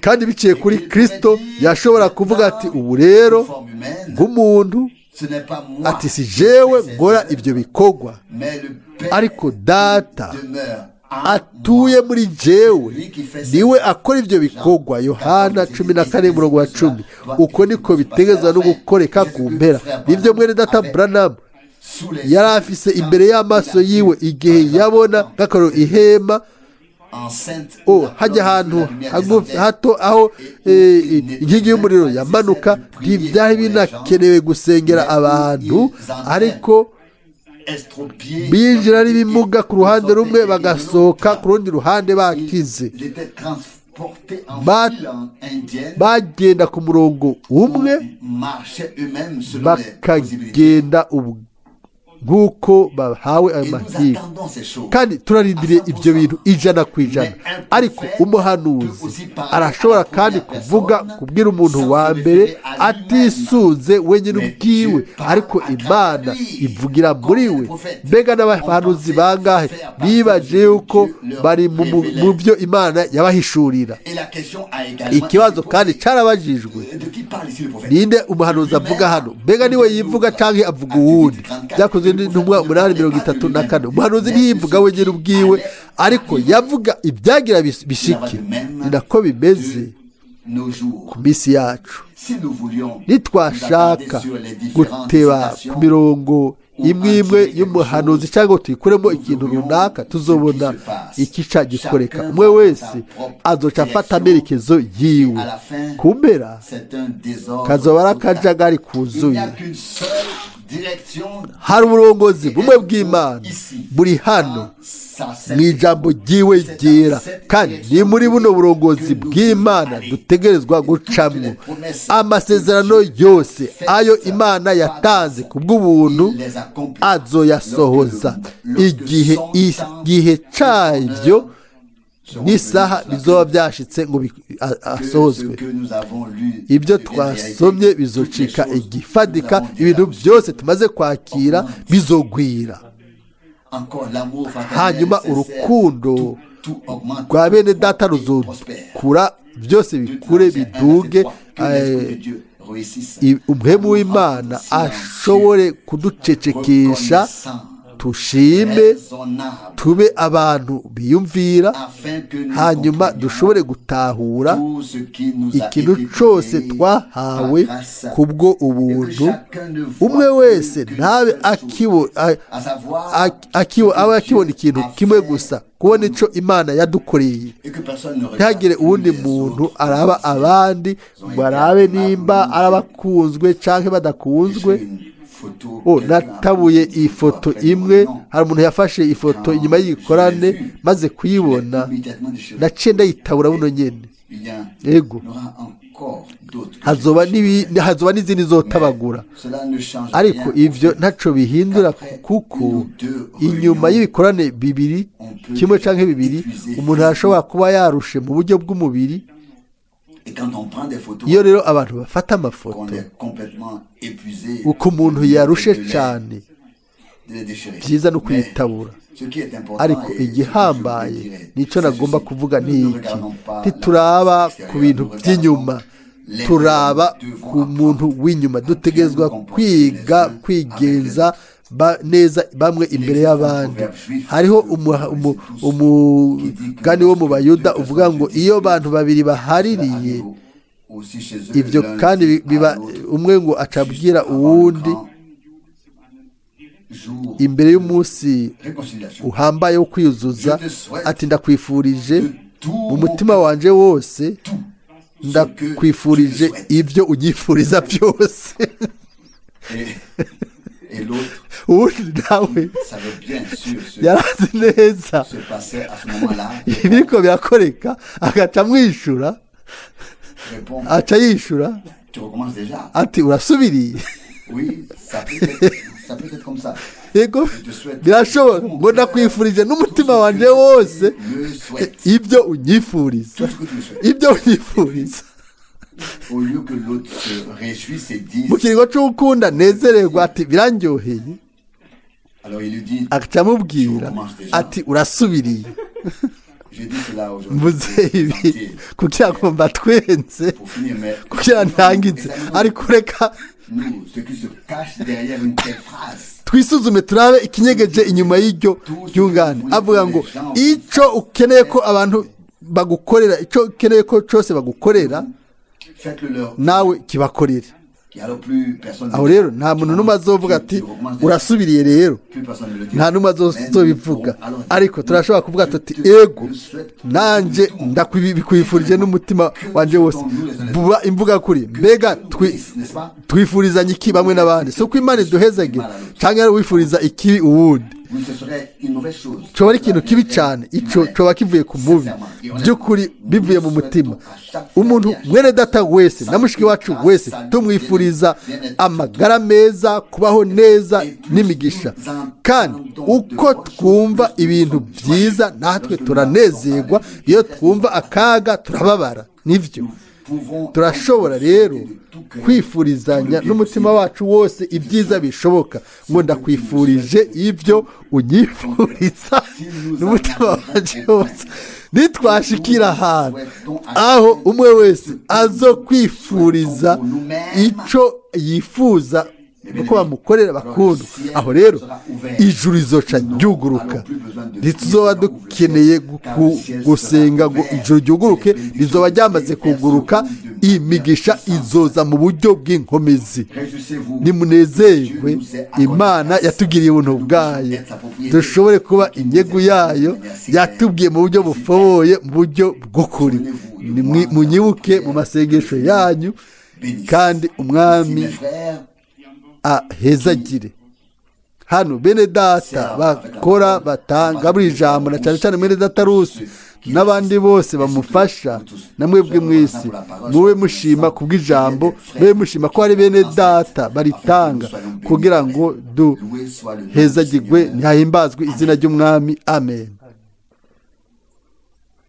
kandi biciye kuri Kirisito. Yashobora kuvuga ati ubu rero Forme humaine, nk'umuntu ce n'est pas moi ati si jewe qui fais ces nkora œuvres, ibyo bikorwa, mais le Père ariko data demeure en atuye moi. muri jewe niwe akora ibyo bikorwa. Yohana 14 umurongo wa 10. Uko niko bitegezwa no gukoreka ku mpera. Nibyo mwene data Buranamu Sous les yari afise imbere y'amaso yiwe igihe yabona nk'akaroro ihema enceinte o hajya ahantu hagufi hato aho inkingi y'umuriro yamanuka. Ntibyari binakenewe gusengera abantu, ariko estropiés, binjira ari ibimuga ku ruhande rumwe, bagasohoka ku rundi ruhande bakize. Ils étaient transportés en file indienne, Bagenda ku murongo umwe, marchaient eux-mêmes selon les possibilités. bakagenda nk'uko bahawe ayo Et nous mahirwe. attendons ces choses. Kandi turarindiriye ibyo bintu 100%. Ariko umuhanuzi arashobora kandi kuvuga, kubwira umuntu wa mbere atisunze wenyine ubwiwe, ariko Imana ivugira muri we. Mbega n'abahanuzi bangahe bibaje yuko bari mu byo Imana yabahishurira? Et la question a également Ikibazo été kandi posée. carabajijwe: De qui parle ici le prophète? Ninde umuhanuzi avuga hano? Mbega niwe yivuga canke avuga uwundi? Byakozwe n'intumwa 8:34. Umuhanuzi ntiyivuga wenyine ubwiwe, ariko yavuga ibyagira bishike. Ni nako bimeze. nos jours. Ku minsi yacu. Si nous voulions Nitwashaka guteba ku mirongo imwe imwe y'umuhanuzi cyangwa ngo tuyikuremo ikintu runaka, tuzobona ikica gikoreka. Umwe wese azoca afata amerekezo yiwe. Ku mpera c'est un désordre kazoba ari total. akajagari Il n'y kuzuye. a qu'une seule direction Hari uburongozi bumwe bw'Imana buri hano mu ijambo ryiwe ryera, kandi ni muri buno burongozi bw'Imana dutegerezwa gucamwo. Amasezerano yose ayo Imana yatanze ku bw'ubuntu azoyasohoza igihe cyabyo n'isaha bizoba byashitse ngo asohozwe. Ibyo twasomye bizocika igifadika, ibintu byose tumaze kwakira bizogwira. Hanyuma urukundo rwa bene data ruzokura, byose bikure, biduge, umuhemu w'Imana ashobore kuducecekesha, tushime, tube abantu biyumvira, hanyuma dushobore gutahura ikintu cyose twahawe kubwo ubuntu. Umwe wese ntabe abe akibona ikintu kimwe gusa, kubona icyo Imana yadukoreye. Ntihagire uwundi muntu araba abandi ngo arabe nimba ari abakunzwe cyangwa badakunzwe. Oh, natabuye ifoto imwe, hari umuntu yafashe ifoto inyuma y'igikorane, maze kuyibona naciye ndayitabura buno nyene. Yego, hazoba n'izindi zotabagura, ariko ivyo ntaco bihindura, kuko inyuma y'ibikorane bibiri, kimwe canke bibiri, umuntu arashobora kuba yarushe mu buryo bw'umubiri. Iyo rero abantu bafata amafoto uko umuntu yarushe cane, byiza no kuyitabura. Ariko igihambaye nicyo nagomba kuvuga ni iki: ntituraba ku bintu by'inyuma, turaba ku muntu w'inyuma. Dutegerezwa kwiga kwigenza neza bamwe imbere y'abandi. Hariho umugani wo mu Bayuda uvuga ngo iyo abantu babiri bahaririye ibyo, kandi biba umwe ngo acabwira uwundi imbere y'umunsi uhambaye wo kwiyuzuza, ati: "Ndakwifurije mu mutima wanje wose, ndakwifurije ibyo unyifuriza byose." Uwundi nawe yarazi neza ibiriko birakoreka, agaca amwishura, aca yishura ati: "Urasubiriye." Yego, birashoboka ngo ndakwifurije n'umutima wanje wose ibyo unyifuriza, ibyo unyifuriza. Mu kiringo c'ukunda nezererwa ati: "Birandyoheye," agaca amubwira ati: "Urasubiriye." Mvuze ibi kugira ngo mbatwenze, kugira ntangize, ariko reka twisuzume, turabe ikinyegeje inyuma y'iryo ryungane. Avuga ngo icyo ukeneye ko abantu bagukorera, icyo ukeneye ko cyose bagukorera, nawe kibakorere. Aho rero nta muntu n'umwe azovuga ati: "Urasubiriye rero." Nta n'umwe azobivuga, ariko turashobora kuvuga tuti: "Ego, nanjye ndabikwifurije n'umutima wanje wose." Buba imvuga kuri. Mbega twifurizanya iki bamwe n'abandi? Si uko Imana iduhezagira, cyangwa wifuriza ikibi uwundi? Coba ari ikintu kibi cyane. Ico coba kivuye ku mubi by'ukuri, bivuye mu mutima. Umuntu mwene data wese na mushiki wacu wese tumwifuriza amagara meza, kubaho neza n'imigisha. Kandi uko twumva ibintu byiza, natwe turanezerwa. Iyo twumva akaga, turababara. Nibyo, turashobora rero kwifurizanya n'umutima wacu wose ibyiza bishoboka, ngo ndakwifurije ibyo unyifuriza n'umutima wacu wose. Nitwashikira ahantu aho umwe wese azo kwifuriza icyo yifuza Nuko bamukorera bakundwa. Aho rero ijuru rizoca ryuguruka. Ntituzoba dukeneye gusenga ngo ijuru ryuguruke, rizoba ryamaze kuguruka. Imigisha izoza mu buryo bw'inkomezi. Nimunezerwe, Imana yatugiriye ubuntu bwayo, dushobore kuba inyegu yayo. Yatubwiye mu buryo bufoboye, mu buryo bw'ukuri. Munyibuke mu masengesho yanyu, kandi Umwami ahezagire hano bene data bakora, batanga buri ijambo, na cyane cyane mwene data Rusi n'abandi bose bamufasha, na mwebwe mwisi mube mushima kubw'ijambo, mube mushima ko hari bene data baritanga kugira ngo duhezagirwe. Ntihahimbazwe izina ry'Umwami. Amen.